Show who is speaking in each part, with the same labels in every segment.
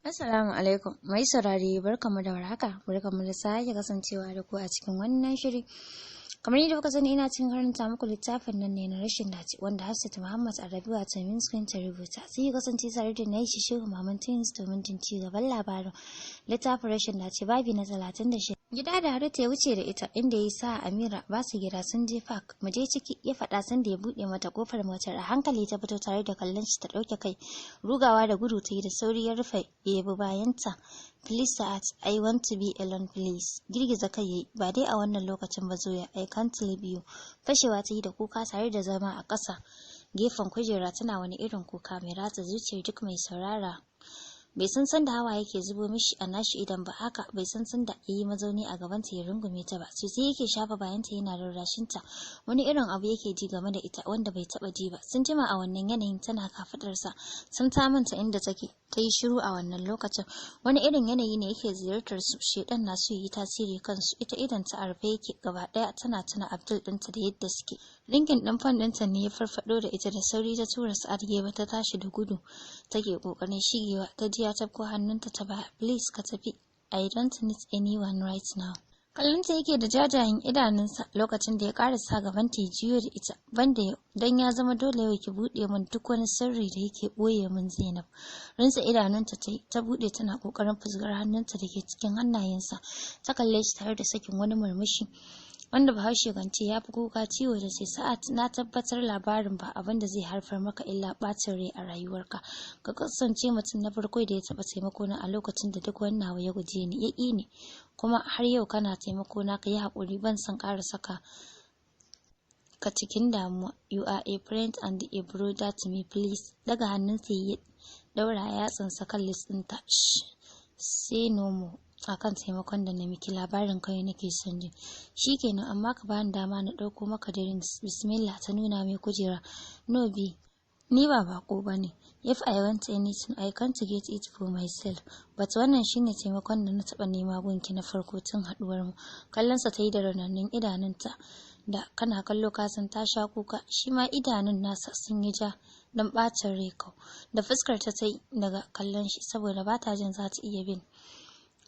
Speaker 1: Assalamu alaikum, mai saurare, barkamu da warhaka, barkamu da sake kasancewa da ku a cikin wannan shiri. Kamar yadda kuka sani, ina cikin karanta muku littafin nan ne na Rashin Dace, wanda Hafsat Muhammad Arabi, wato Minskin, ta rubuta. Sai ya kasance tare da Naishi Shehu Maman Twins domin jin ci gaban labarin. Littafin Rashin Dace, babi na 36. Gida da Harita ya wuce da ita, inda ya sa Amira ba su gida, sun je park. "Mu je ciki," ya faɗa sanda ya buɗe mata kofar motar. A hankali ta fito tare da kallon shi, ta ɗauke kai. Rugawa da gudu ta yi, da sauri ya rufe ya bi bayanta. "Please Sa'ad, I want to be alone, please." Girgiza kai yayi. "Ba dai a wannan lokacin ba Zoya, I can't leave you." Fashewa ta yi da kuka tare da zama a ƙasa gefen kujera, tana wani irin kuka mai ratsa zuciyar duk mai saurara. Bai san sanda hawa yake zubo mishi a nashi idan ba, haka bai san sanda yayi mazauni a gaban ta ya rungume ta ba. Sosai yake shafa bayanta yana rarrashin ta. Wani irin abu yake ji game da ita wanda bai taba ji ba. Sun jima a wannan yanayin tana kafadar sa, sun ta manta inda take. Ta yi shiru a wannan lokacin. Wani irin yanayi ne yake ziyartar su. Shedan na so yi tasiri kansu. Ita idan ta arfe yake gaba daya, tana tuna Abdul ɗinta da yadda suke. Ringing ɗin phone ɗinta ne ya farfado da ita. Da sauri ta tura Sa'ad gefe, ta tashi da gudu take kokarin shigewa, ta ji ya tafko hannunta ta baya. "Please, ka tafi. I don't need anyone right now." Kallonta yake da jajayen idanunsa lokacin da ya karasa gaban ta, ya juyo da ita. "Banda yau, dan ya zama dole yau ki buɗe min duk wani sirri da yake ɓoye min, Zainab." Rinsa idanunta ta ta buɗe tana kokarin fusgar hannunta da ke cikin hannayensa. Ta kalle shi tare da sakin wani murmushi wanda Bahaushe kan ce ya fi kuka ciwo, da ce, "Sa'ad, na tabbatar labarin ba abin da zai haifar maka illa bacin rai a rayuwarka. Ka kasance mutum na farko da ya taɓa taimako na a lokacin da duk wani nawa ya guje ni, ya ƙi ni, kuma har yau kana taimako na. Ka yi haƙuri, ban san ƙara saka ka cikin damuwa. You are a friend and a brother to me, please." Daga hannunsa ya daura yatsansa kan lips ɗinta. "Say no more akan taimakon da na miki. Labarin kai nake son ji." "Shikenan, amma ka bani dama na ɗauko maka drinks." "Bismillah." Ta nuna mai kujera. "No be, ni ba bako bane. If I want anything, I can't get it for myself. But wannan shine taimakon da na taɓa nema gunki na farko tun haɗuwar mu." Kallonsa ta yi da raunannun idanunta da kana kallo ka san ta sha kuka. Shi ma idanun nasa sun yi ja don ɓacin rai kau da fuskar ta ta yi daga kallon shi, saboda ba ta jin za ta iya bin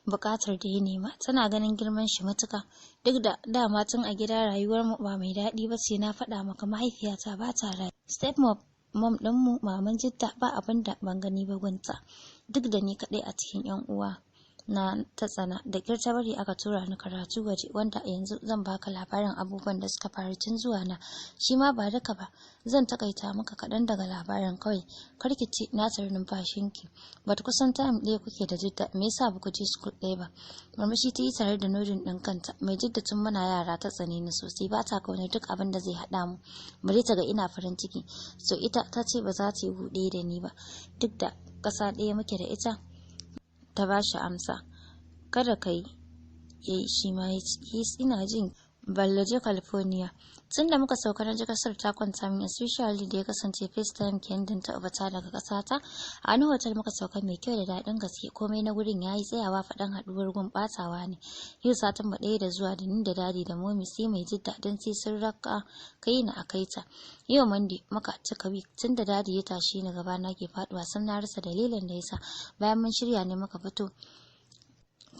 Speaker 1: bukatar da ya nema. Tana ganin girman shi matuka. "Duk da dama tun a gida rayuwar mu ba mai daɗi ba ce, na faɗa maka mahaifiyata ba ta rayu. Step mom ɗinmu, Maman Jidda, ba abin da ban gani ba gunta. Duk da ni kaɗai a cikin yan uwa na ta tsana, da ƙyar ta bari aka tura ni karatu waje, wanda yanzu zan baka labarin abubuwan da suka faru tun zuwa na. Shi ma ba duka ba, zan takaita maka kaɗan daga labarin kawai. Karki ce na tsari numfashinki. But kusan time ɗaya kuke da Jidda, me yasa ba ku je school ɗaya ba?" Murmushi ta yi tare da nodding ɗin kanta. "Mai Jidda tun muna yara ta tsane ni sosai. Ba ta kaunar duk abin da zai haɗa mu, bari ta ga ina farin ciki. So ita ta ce ba za ta yi buɗe da ni ba, duk da ƙasa ɗaya muke da ita." Ta ba shi amsa. "Kada ka yi." Yayi shi ma ya ce, "Ina jin." Ballaje California. Tun da muka sauka na ji kasar ta kwanta min, especially da ya kasance first time kenan da ta fita daga kasata. A wani hotel muka sauka mai kyau da daɗin gaske. Komai na gurin yayi tsayawa faɗan haɗuwar gun ɓatawa ne. Yau satin mu ɗaya da zuwa da ni da Daddy da Mommy, sai Mai Jidda, don sai sun raka kai ni a kai ta. Yau Monday muka cika week tun da Daddy ya tashi ni. Gaba na ke faɗuwa sam, na rasa dalilin da yasa. Bayan mun shirya ne muka fito.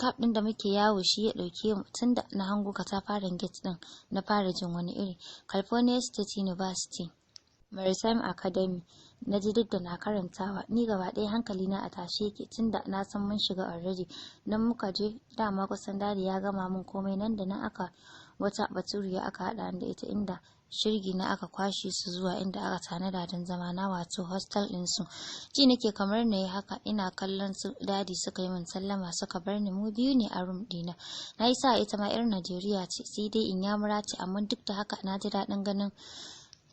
Speaker 1: Cab ɗin da muke yawo shi ya ɗauke mu. Tun da na hango katafaren gate ɗin na fara jin wani iri. California State University Maritime Academy na ji duk da na karantawa. Ni gaba ɗaya hankali na a tashe yake tunda na san mun shiga already. Nan muka je, dama kusan Daddy ya gama mun komai. Nan da nan aka wata baturiya aka haɗa da ita, inda shirgi na aka kwashe su zuwa inda aka tanada don zama na, wato hostel ɗinsu. Ji nake kamar na yi haka ina kallon su. Daddy suka yi min sallama suka bar ni. Mu biyu ne a room ɗina. Na yi sa ita ma 'yar Najeriya ce, sai dai Inyamura ce, amma duk da haka na ji daɗin ganin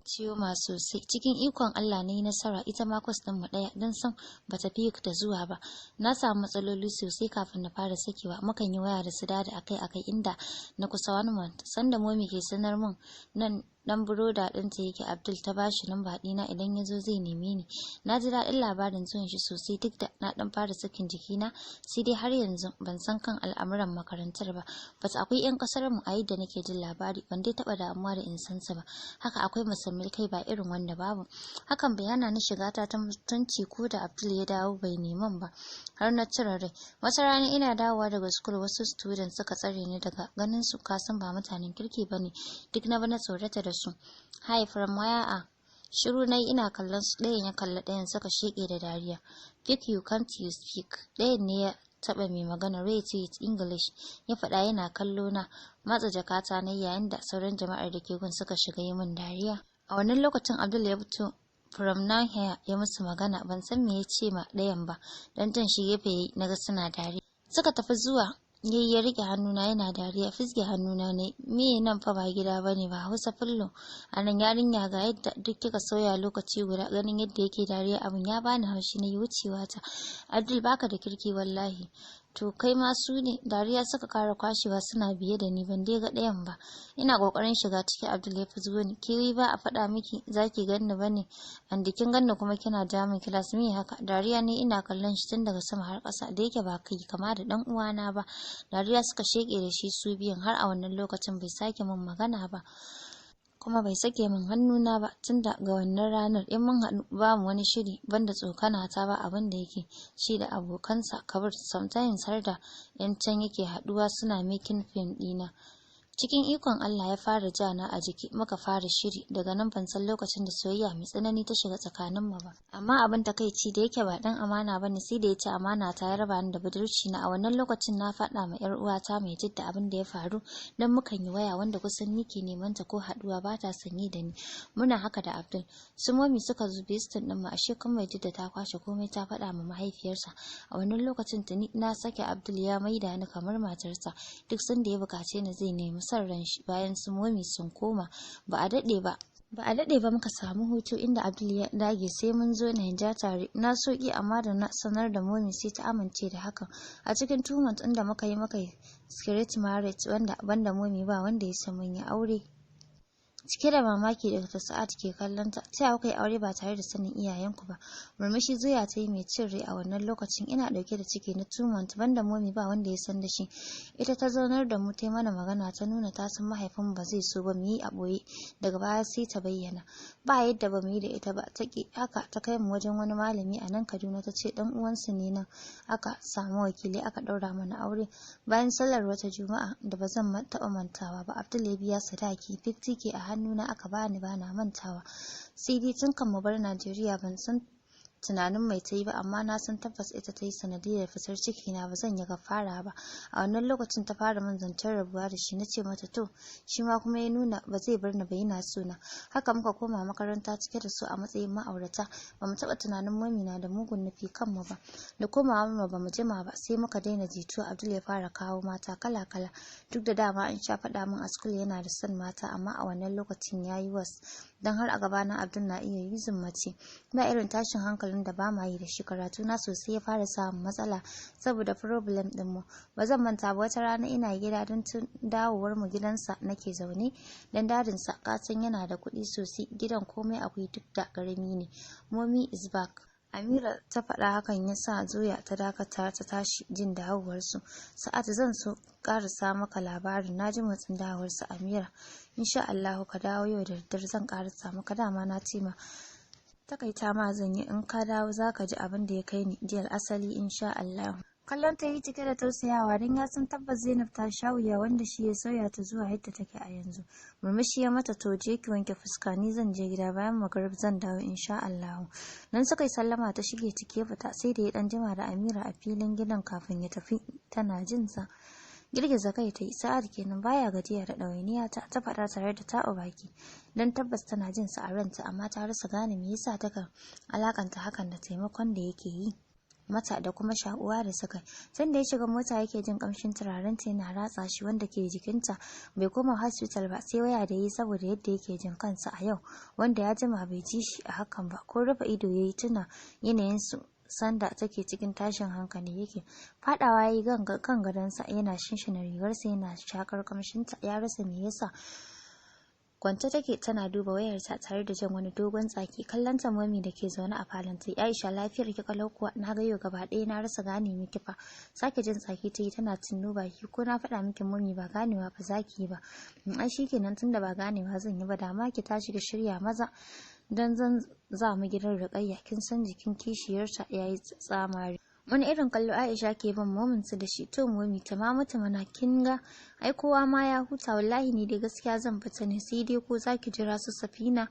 Speaker 1: Chioma sosai. Cikin ikon Allah na yi nasara, ita ma course ɗin mu ɗaya, don san bata fi da zuwa ba. Na samu matsaloli sosai kafin na fara sakewa. Mukan yi waya da su Daddy akai-akai, inda na kusa wani month. Sanda Mommy ke sanar mun nan. Dan brother ɗinta yake. Abdul ta bashi namba ɗina, idan ya zo zai neme ni. Na ji daɗin labarin zuwan shi sosai, duk da na ɗan fara sakin jikina, sai dai har yanzu ban san kan al'amuran makarantar ba. But akwai 'yan ƙasar mu a yadda nake jin labari, ban dai taɓa damuwa da in san su ba. Haka akwai musulmai, kai ba irin wanda babu. Hakan bai hana ni shiga ta mutunci ko da Abdul ya dawo bai neman ba, har na cire rai. Wata rana ina dawowa daga school, wasu students suka tsare ni. Daga ganin su kasan ba mutanen kirki bane. Duk na bana tsorata da su. "Hi, from where are?" Shiru nayi ina kallon su. Ɗayan ya kalli ɗayan, suka sheke da dariya. "Pick you, can't you speak?" Ɗayan ne ya taɓa mai magana. "Wait, wait, English," ya faɗa yana kallo na. Matsa jakata na yayin da sauran jama'ar da ke gun suka shiga yi min dariya. A wannan lokacin Abdul ya fito from now here ya musu magana. Ban san me ya ce ma ɗayan ba, dan jan shi gefe naga suna dariya. Suka tafi. Zuwa yayi ya rike hannuna yana dariya. Fisge hannuna ne. "Me nan fa? Ba gida bane ba, Hausa fullo anan. Yarinya, ga yadda duk kika sauya lokaci guda." Ganin yadda yake dariya, abun ya bani haushi, na yi wucewa ta. "Abdul, baka da kirki wallahi." "To kai ma su ne." Dariya suka kara kwashewa suna biye da ni. Ban dai ga ɗayan ba. Ina kokarin shiga ciki Abdul ya fizgo ni. "Ke, ba a faɗa miki zaki ganni bane? And kin ganni kuma kina ja min class, me haka?" Dariya ne ina kallon shi tun daga sama har ƙasa. Da yake ba kai kama da dan uwana ba. Dariya suka sheke da shi su biyan. Har a wannan lokacin bai sake min magana ba, kuma bai sake min hannuna ba. Tun ga wannan ranar, in mun haɗu ba mu wani shiri banda tsokana ta, ba abin da yake shi da abokansa Kabir. Sometimes har da yan can yake haɗuwa suna making fun ɗina. Cikin ikon Allah ya fara jana a jiki, muka fara shiri. Daga nan ban san lokacin da soyayya mai tsanani ta shiga tsakanin mu ba. Amma abin takaici, da yake ba dan amana bane, sai da ya ci amana ta ya raba ni da budurci na. A wannan lokacin na faɗa ma yar uwata mai jidda abin da ya faru, dan mukan yi waya, wanda kusan ni ke neman ta, ko haduwa ba ta sanyi da ni. Muna haka da Abdul, su momi suka zo visiting din mu. Ashe kan mai jidda ta kwashe komai ta faɗa ma mahaifiyarsa. A wannan lokacin tuni na sake Abdul, ya maida ni kamar matarsa. Duk sanda ya bukace ni zai nemi son ran shi. Bayan su momi sun koma, ba a daɗe ba muka samu hutu, inda Abdul ya dage sai mun zo Naija tare. Na soki, amma da na sanar da momi sai ta amince da hakan. A cikin 2 months inda muka yi secret marriage, wanda banda momi ba wanda ya san mun yi aure. Cike da mamaki da ta Sa'ad ke kallon ta. "Ta kuka yi aure ba tare da sanin iyayenku ba?" Murmushi Zuya ta yi mai cin rai. "A wannan lokacin ina dauke da ciki na 2 months, banda momi ba wanda ya san da shi. Ita ta zaunar da mu, ta mana magana, ta nuna ta san mahaifin ba zai so ba mu yi a boye, daga baya sai ta bayyana. Ba yadda ba mu yi da ita ba, ta ki. Haka ta kai mu wajen wani malami a nan Kaduna, ta ce dan uwansu ne nan. Aka samu wakilai, aka daura mana aure bayan sallar wata Juma'a da ba zan taɓa mantawa ba. Abdul ya biya sadaki, 50K a hannuna aka bani, bana mantawa. Sai dai tun kan mu bar Najeriya, ban san tunanin mai ta yi ba, amma na san tabbas ita ta yi sanadiyar fitar ciki na. Ba zan yi gafara ba. A wannan lokacin ta fara min zancen rabuwa da shi. Na ce mata to, shi ma kuma ya nuna ba zai bar ni ba, yana so na. Haka muka koma makaranta cike da su a matsayin ma'aurata. Ba mu taɓa tunanin mami na da mugun nufi kanmu ba. Da komawa mu, ba mu jima ba sai muka daina jituwa. Abdul ya fara kawo mata kala kala, duk da dama an sha faɗa min a school yana da son mata, amma a wannan lokacin yayi worse, dan har a gabana Abdul na iya using mace. Ba irin tashin hankalin da ba ma yi da shi. Karatu na sosai ya fara samun matsala saboda problem din mu. Ba zan manta ba, wata rana ina gida, don tun dawowar mu gidansa nake zaune, dan dadinsa kasan yana da kuɗi sosai. Gidan komai akwai, duk da karami ne. "Mommy is back," Amira ta faɗa. Hakan ya sa Zoya ta dakata ta tashi jin dawowarsu. "Sa'ad, zan so ƙarasa maka labarin. Na ji motsin dawowarsu Amira. Insha Allahu ka dawo yau da daddare zan ƙarasa maka. Dama na ce ma takaita ma zan yi, in ka dawo za ka ji abin da ya kai ni jiyar asali, insha Allahu." Kallon ta yi cike da tausayawa, don ya san tabbas Zainab ta sha wuya, wanda shi ya sauya ta zuwa yadda take a yanzu. Murmushi ya mata. "To, je ki wanke fuska, ni zan je gida, bayan magrib zan dawo insha Allah." Nan suka yi sallama, ta shige ciki, ya fita. Sai da ya dan jima da Amira a filin gidan kafin ya tafi, tana jin sa. Girgiza kai ta yi. "Sa'ad kenan, baya gajiya da ɗawainiya ta," ta faɗa tare da taɓa baki, don tabbas tana jin sa a ranta, amma ta rasa gane me yasa takan alakanta hakan da taimakon da yake yi mata da kuma shakuwa da suka. Tun da ya shiga mota yake jin kamshin turarenta yana ratsa shi wanda ke jikinta. Bai koma hospital ba sai waya da yi, saboda yadda yake jin kansa a yau, wanda ya jima bai ji shi a hakan ba. Ko rufe ido yayi, tuna yanayin su sanda take cikin tashin hankali yake. Fadawa yayi kan gadonsa yana shinshina rigarsa, yana shakar kamshinta. Ya rasa me yasa. Kwance take tana duba wayarta tare da jan wani dogon tsaki. Kallon ta Momi da ke zaune a falon ta: "Aisha, lafiyar ki kalau kuwa? Na ga yau gaba ɗaya na rasa gane miki fa." Sake jin tsaki ta yi tana tunno baki. "Ko na faɗa miki, Momi, ba ganewa fa zaki ba." "Ai shikenan, tunda ba ganewa zan yi ba, dama ki tashi ki shirya maza, dan zan za mu gidan Rukayya. Kin san jikin kishiyarta yayi tsamari." Wani irin kallo Aisha ke ban momin su da shi. "To Momi, ta ma mutu mana. Kin ga ai kowa ma ya huta. Wallahi ni dai gaskiya zan fita ne, sai dai ko zaki jira su Safina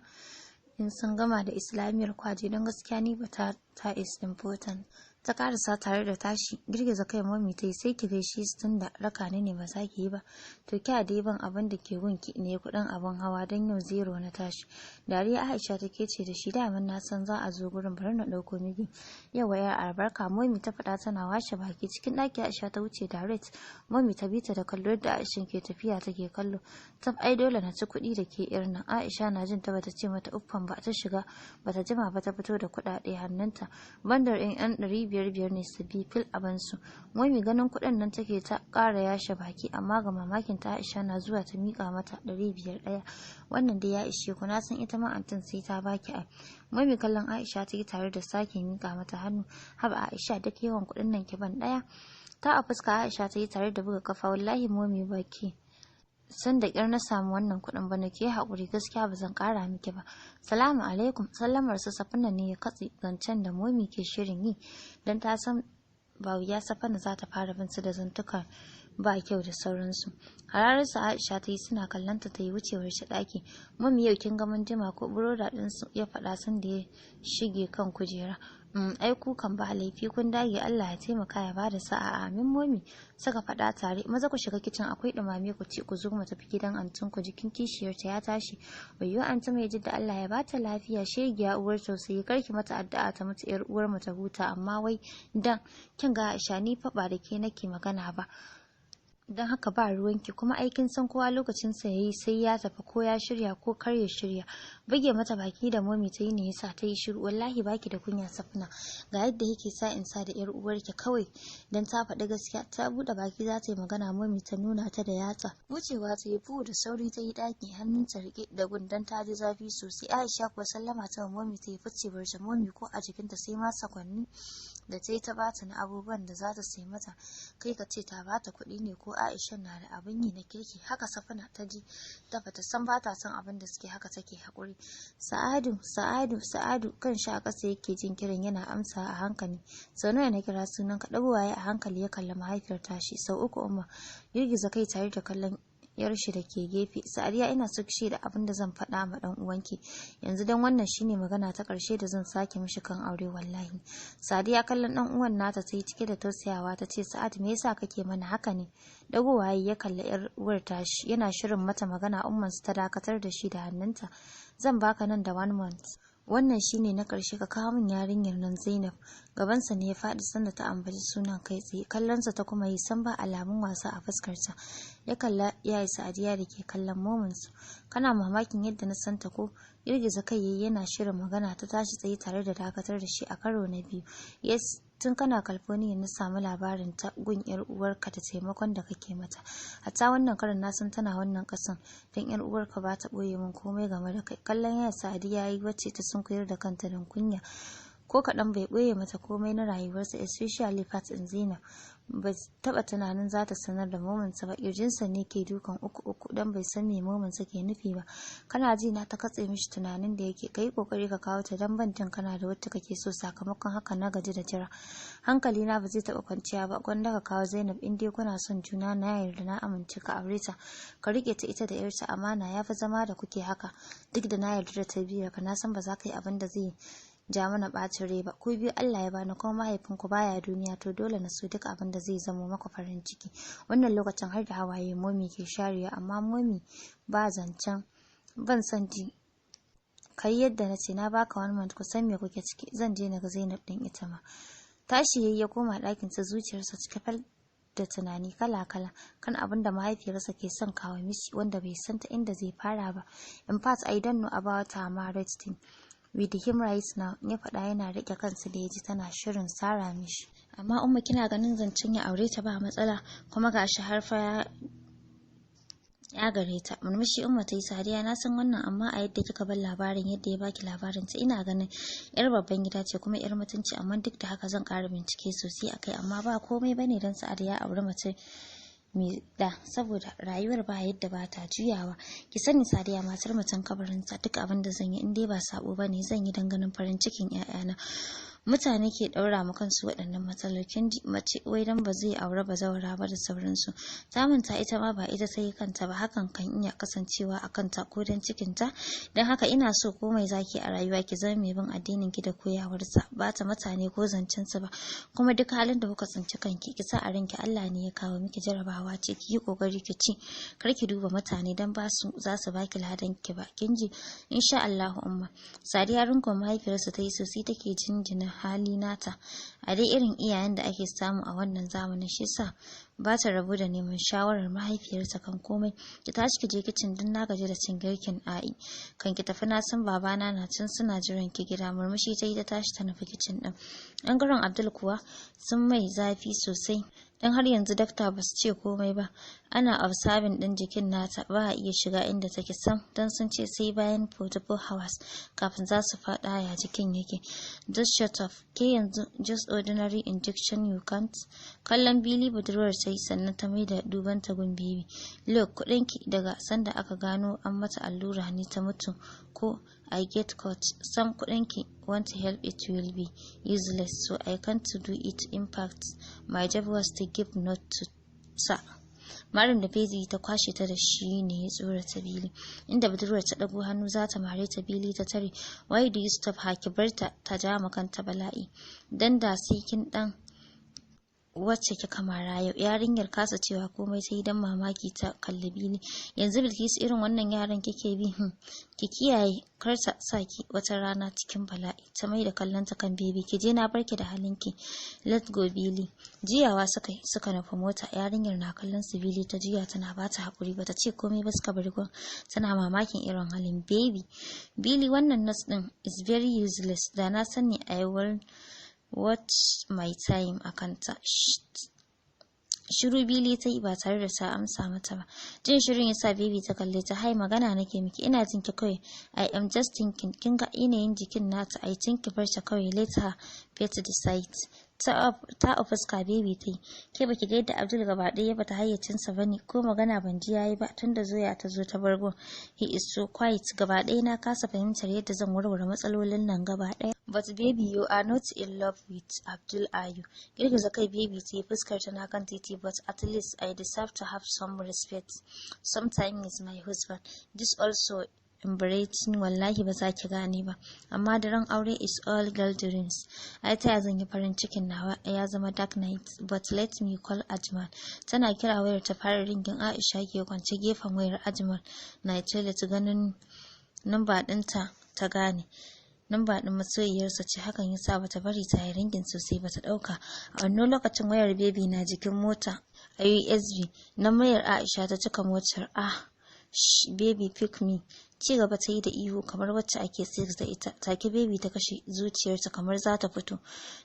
Speaker 1: in sun gama da Islamiyar kwaje, don gaskiya ni ba ta is important." Ta karasa tare da tashi. Girgiza kai Momi ta yi. "Sai ki gaishe su, tunda raka ni ne ba za ki yi ba. To kya dai ban abin da ke gunki ne kuɗin abin hawa, don yau zero na tashi." Dariya Aisha take ce da shi, "Daman na san za a zo gurin, bari na ɗauko miki." "Yawa yar albarka," Momi ta faɗa tana washe baki. Cikin ɗaki Aisha ta wuce direct. Momi ta bi ta da kallo, yadda Aisha ke tafiya take kallo. "Tab, ai dole na ci kuɗi da ke irin nan." Aisha na jin ta bata ce mata uffan ba, ta shiga. Bata jima ba ta fito da kuɗaɗe hannunta. Bandar ɗin yan 500-500 ne su bi fil abansu. Momi ganin kuɗin nan take ta ƙara yashe baki, amma ga mamakin ta Aisha na zuwa ta miƙa mata 500 ɗaya. "Wannan dai ya ishe ku, na san ita ma antin sai ta baki ai." Momi kallon Aisha ta yi tare da sake miƙa mata hannu. "Haba Aisha, duk yawan kuɗin nan ki ban ɗaya?" Ta a fuska Aisha ta yi tare da buga kafa. "Wallahi Momi, baki san da ƙyar na samu wannan kuɗin ba, na ke haƙuri, gaskiya ba zan ƙara miki ba. Salamu alaikum." Sallamar su Safina ne ya katse zancen da Momi ke shirin yi, don ta san ba wuya Safina za ta fara bin su da zantuka ba kyau da sauransu. Hararsa Aisha ta yi suna kallonta, ta yi wucewar shi ɗaki. "Mummy, yau kin ga mun jima ko?" Brother ɗinsu ya faɗa san da ya shige kan kujera. Ai ku kan ba laifi, kun dage. Allah ya taimaka ya bada sa'a." "Amin Momi," suka faɗa tare. "Maza ku shiga kicin, akwai ɗumame, ku ci, ku zo mu tafi gidan antin ku, jikin kishiyarta ya tashi." "Wayyo anti mai Jidda, Allah ya bata lafiya, shegiya uwar tausayi. Karki mata addu'a ta mutu, yar uwar mu ta huta." "Amma wai dan kin ga Aisha, ni fa ba da ke nake magana ba, don haka ba ruwanki. Kuma aikin san kowa lokacin sa yayi sai ya tafi, ko ya shirya ko kar ya shirya." Buge mata baki da Momi ta yi ne yasa ta yi shiru. "Wallahi baki da kunya Safna, ga yadda yake sa in sa da yar uwarki kawai dan ta faɗi gaskiya." Ta buɗe baki za ta yi magana, Momi ta nuna ta da yatsa. Wucewa ta yi fu da sauri ta yi ɗaki, hannunta rike da gundan, ta ji zafi sosai. Aisha kuwa sallama ta Momi ta yi ficewar ta. Momi ko a jikinta, sai ma sakwanni da ta yi ta bata na abubuwan da za ta sai mata, kai ka ce ta bata kuɗi ne ko Aisha na da abin yi na kirki. Haka Safina ta ji ta bata san bata son abin da suke, haka take haƙuri. "Sa'adu, Sa'adu, Sa'adu." Kan shi a ƙasa yake jin kiran yana amsa a hankali. "Sau nawa na kira sunan ka?" Ɗagowa a hankali ya kalli mahaifiyar tashi. "Sau uku, Umma." Girgiza kai tare da kallon yar shi da ke gefe. "Sa'adiya, ina so ki da abin da zan faɗa ma dan uwanki yanzu, dan wannan shine magana ta ƙarshe da zan sake mishi kan aure wallahi." Sadiya kallon dan uwan nata ta yi cike da tausayawa, ta ce, "Sa'ad, me yasa kake mana haka ne?" Dagowa ya kalli yar uwar tashi, yana shirin mata magana umman su ta dakatar da shi da hannunta. "Zan baka nan da one month, wannan shine na ƙarshe, ka kawo min yarinyar nan Zainab." Gabansa ne ya faɗi sanda ta ambaci sunan kai tsaye. Kallonsa ta kuma yi, san ba alamun wasa a fuskarta. Ya kalla ya yi Sa'adiya da ke kallon mominsu. "Kana mamakin yadda na santa ko?" Girgiza kai yayi yana shirin magana, ta tashi tsaye tare da dakatar da shi a karo na biyu. "Yes, tun kana California na samu labarin ta gun yar uwarka da taimakon da kake mata. Hatta wannan karin na san tana wannan kasan, don yar uwarka ba ta boye min komai game da kai." Kallon ya Sa'adiya yayi, wacce ta sunkuyar da kanta don kunya. Ko kaɗan bai ɓoye mata komai na rayuwarsa, especially part in Zainab. Ba taɓa tunanin za ta sanar da mominsa ba. Ƙirjinsa ne ke dukan uku uku, don bai san me mominsa ke nufi ba. "Kana ji na?" Ta katse mishi tunanin da yake. "Kai kokari ka kawo ta, dan ban jin kana da wacce kake so. Sakamakon haka na gaji da jira, hankali na ba zai taɓa kwanciya ba. Gwanda ka kawo Zainab. In dai kuna son juna, na yarda, na amince ka aure ta, ka rike ta ita da yarta amana, ya fi zama da kuke haka. Duk da na yarda da tarbiyyar ka, na san ba za ka yi abin da zai ja mana ɓacin rai ba. Ku biyu Allah ya bani, kuma mahaifinku baya duniya, to dole na so duk abin da zai zamo maka farin ciki." Wannan lokacin har da hawaye Momi ke sharewa. Amma Momi, ba zancen ban san ji. "Kai yadda na ce, na baka one month, ku san me kuke ciki. Zan je na ga Zainab din ita ma." Tashi yayi ya koma ɗakin sa, zuciyarsa cike fal da tunani kala-kala kan abin da mahaifiyarsa ke son kawo mishi, wanda bai san ta inda zai fara ba. "In fact, I don't know about her marriage thing with him right now," ya faɗa yana riƙe kansa da ya ji tana shirin sara mishi. "Amma Umma, kina ganin zancen ya aure ta ba matsala, kuma gashi har fa ya Ya gare ta. Murmushi Umma ta yi. Sadiya, na san wannan, amma a yadda kika bar labarin, yadda ya baki labarin ta, ina ganin yar babban gida ce kuma yar mutunci. Amma duk da haka zan ƙara bincike sosai akai. Amma ba komai bane dan Sa'ad ya auri mace mai da, saboda rayuwar ba yadda ba ta juyawa. Ki sani Sadiya, matar mutum kabarinsa. Duk abin da zan yi, in dai ba sabo bane, zan yi dan ganin farin cikin 'ya'yana. Mutane ke ɗaura ma kansu waɗannan matsalolin. Mace wai dan ba zai aure ba zawara ba da sauransu. Ta manta ita ma ba ita ta yi kanta ba. Hakan kan iya kasancewa a kanta ko dan cikinta. Don haka ina so komai zaki a rayuwa, ki zama mai bin addinin ki da koyawarsa, ba ta mutane ko zancensa ba. Kuma duk halin da kuka tsinci kanki, ki sa a ranki Allah ne ya kawo miki, jarabawa ce. Ki yi kokari ki ci, kar ki duba mutane, dan ba su za su baki ladan ki ba. Kin ji? Insha Allah, Umma. Sadiya rinkon mahaifiyarsa ta yi sosai, take jinjina hali nata a dai irin iyayen da ake samu a wannan zamanin. Shi sa ba ta rabu da neman shawarar mahaifiyarta kan komai. Ki tashi ki je kicin, din na gaji da cin girkin A'i. Kan ki tafi, na san babana na can suna jiran ki gida. Murmushi ta yi, ta tashi ta nufi kicin din. Ɓangaren Abdul kuwa sun mai zafi sosai, don har yanzu dakta ba su ce komai ba. Ana observing din jikin nata, ba a iya shiga inda take sam, don sun ce sai bayan 44 hours kafin za su faɗa ya jikin yake. Just shut up ke yanzu, just ordinary injection you can't. Kallon Bili budurwar sai, sannan ta mai da duban ta gun Baby. Look, kuɗinki daga sanda aka gano an mata allura ne ta mutu ko I get caught, some kuɗinki won't help. It will be useless, so I can't do it. In fact, my job was to give, not to sa. Marin da Bezi ta kwashe ta da shi ne ya tsorata Bili, inda budurwar ta ɗago hannu za ta mare ta, Bili ta tare. Why do you stop her? Ki bar ta, ta ja kanta bala'i. Dan da sai kin dan wacce kika mara yau. Yarinyar kasa cewa komai sai dan mamaki ta kalli Bili. Yanzu Bilkisu, irin wannan yaran kike bi? Ki kiyaye, kar ta sa ki wata rana cikin bala'i. Ta mai da kallon ta kan Baby. Ki je, na barki da halinki. Let go, Bili. Jiyawa suka suka nufi mota, yarinyar na kallon su. Bili ta juya tana bata hakuri, bata ce komai ba. Suka bar gun, tana mamakin irin halin Baby. Bili, wannan nurse din is very useless. Da na sani, I will watch my time a kanta. Shiru Bili ta yi ba tare da ta amsa mata ba. Jin shirin ya sa Baby ta kalle ta. Hai, magana nake miki. Ina jin ki kawai. I am just thinking, kin ga yanayin jikin nata, I think ki bar ta kawai, let her fate decide. Ta fuska Baby ta yi. Ke, baki ga yadda Abdul gaba ɗaya bata hayyacinsa bane? Ko magana ban ji yayi ba tunda Zoya ta zo ta bargo. He is so quiet gaba ɗaya. Na kasa fahimtar yadda zan warware matsalolin nan gaba ɗaya. But baby, you are not in love with Abdul, are you? Girgiza kai Baby ta yi, fuskar tana kan titi. But at least I deserve to have some respect. Sometimes is my husband. This also embarrassing. Wallahi ba za ki gane ba, amma daren aure is all girl dreams. Ai ta zan yi farin cikin nawa ya zama dark night. But let me call Ajmal. Tana kira wayar ta fara ringing. Aisha ke kwance gefen wayar. Ajmal na toilet, ganin namba ɗinta ta gane namba ɗin masoyiyarsa ce. Hakan yasa bata bari ta yi ringing sosai ba, ta ɗauka. A wannan lokacin wayar Baby na jikin mota a USB na mayar. Aisha ta cika motar. Ah, baby, pick me. Ci gaba ta yi da ihu kamar wacce ake sex da ita. Take Baby ta kashe, zuciyarta kamar za ta fito.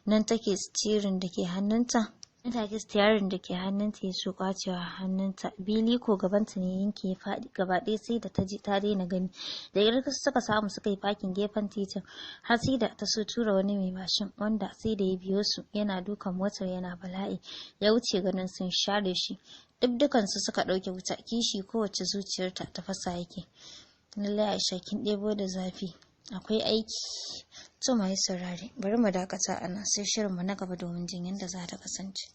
Speaker 1: Nan take steering da ke hannunta, nan take steering da ke hannunta ya so kwacewa hannunta. Bili ko gabanta ne yanke ya faɗi gaba ɗaya, sai da ta ji ta daina gani. Da ƙyar suka samu suka yi fakin gefen titin, har sai da ta so tura wani mai mashin, wanda sai da ya biyo su yana dukan motar yana bala'i ya wuce, ganin sun share shi. Duk dukansu suka ɗauke wuta, kishi kowace zuciyarta ta fasa yake. Lallai Aisha, kin ɗebo da zafi, akwai aiki. To, mai saurare, bari mu dakata a nan, sai shirinmu na gaba domin jin yadda za ta kasance.